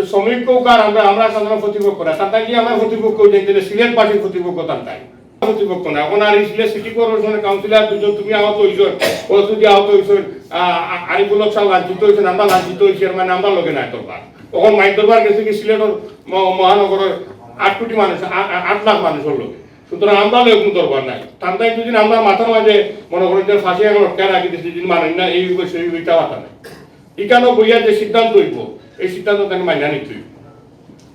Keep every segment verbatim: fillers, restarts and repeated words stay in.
শ্রমিক কউক আর আমরা, আমরা সাধারণ প্রতিপক্ষ না, তার কি আমার প্রতিপক্ষ, যে সিলেটবাসীর প্রতিপক্ষ তার তাই। প্রতিপক্ষ না। এখন আর এই সিলেট সিটি কর্পোরেশনের কাউন্সিলর দুজন তুমি আহত হইছো, ও যদি আহত হইছো, আ, আ, আরিফুল হক সাহেব লাঞ্ছিত হইছেন, আমরা লাঞ্ছিত হইছি, এর মানে আমরা লগে নাই দরবার। এখন মাইর দরবার গেছে কি সিলেটর ম-, মহানগরের আট কোটি মানুষ, আ-, আ-, আট লাখ মানুষের লগে। সুতরাং আমরা লগে কোনো দরবার নাই। ঠান্ডায় যদি আমরা মাথার মাঝে মনে করেন যে ফাঁসি এখন লটকায় রাখি দিচ্ছি, যদি মানেন না, এই বিষয়ে ওইটা মাথা নাই। এখানেও বইয়া যে সিদ্ধান্ত হইব, এই সিদ্ধান্ত তাকে মানিয়া নিতে হইব।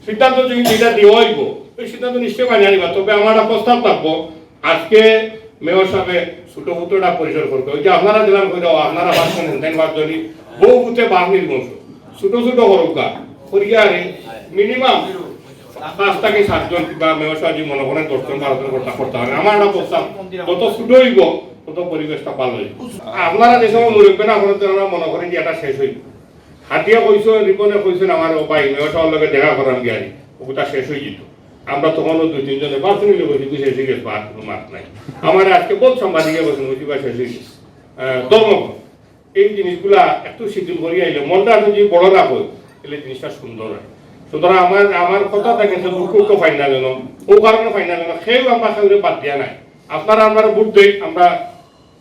সিদ্ধান্ত যদি যেটা দেওয়া হইব, ওই সিদ্ধান্ত নিশ্চয়ই মানিয়া নিবা। তবে আমার একটা প্রস্তাব থাকবো, আজকে মেয়র সাহেব ছোট ছোট একটা পরিসর করতে, ওই যে আপনারা দিলাম কই দাও, আপনারা বাস করেন, তাই বাস ধরি, বহু বুথে বাস নির্বংশ, ছোট ছোট করুকা, করিয়া আরে মিনিমাম পাঁচ থেকে সাতজন কিংবা মেয়র সাহেব যদি মনে করেন দশজন বারোজন করতে, করতে পারে। আমার একটা প্রস্তাব, যত ছোট হইব, তত পরিবেশটা ভালো হইব। আপনারা যে সময় মুরব্বী না করেন, আমরা মনে করেন যে এটা শেষ হইব। হাতিয়া কইছেন, রিপনে কইছেন, আমার ও ভাই, মেয়র সাহেবের লগে দেখা করাম গিয়ারি, ওটা শেষ হয়ে যেত। আমরা তখনও দুই তিনজনে পার্সোনালি বলছি, "তুই শেষ হয়ে গেছে, আর কোনো মাত নাই।" আমার আজকে বহুত সাংবাদিকে বলছেন, "ওই ভাই শেষ হয়ে গেছে।" আহ, ধর্মঘট, এই জিনিসগুলা একটু শিথিল করি আইলে, মনটা একটু যদি বড় রাখো, তাহলে জিনিসটা সুন্দর হয়। সুতরাং আমার, আমার কথা থাকে যে দুঃখ তো ফাইনাল হলো, ও কারণে ফাইনাল হলো, কেউ আমরা কেউরে বাদ দিয়া নাই। আপনারা আমরা ভোট দেই, আমরা,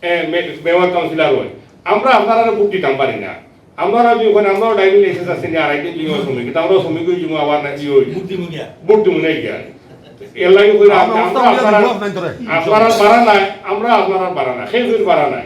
এ, মে-, মেয়র কাউন্সিলর হই, আমরা আপনারা ভোট দিতাম পারি না। আমরা যদি ওখানে, আমরাও ড্রাইভিং লাইসেন্স আছে না, আর একদিন যদি শ্রমিক, কিন্তু আমরাও শ্রমিক হয়ে যাবো, আবার না কি হই? বুদ্ধিমুখিয়া। বুদ্ধিমুখিয়া গিয়া। এর লাগি কইরা আমরা আমরা অবস্থা আপনারা, আপনারা বাড়া নাই, আমরা আপনারা বাড়া নাই, সেই কইরা বাড়া নাই।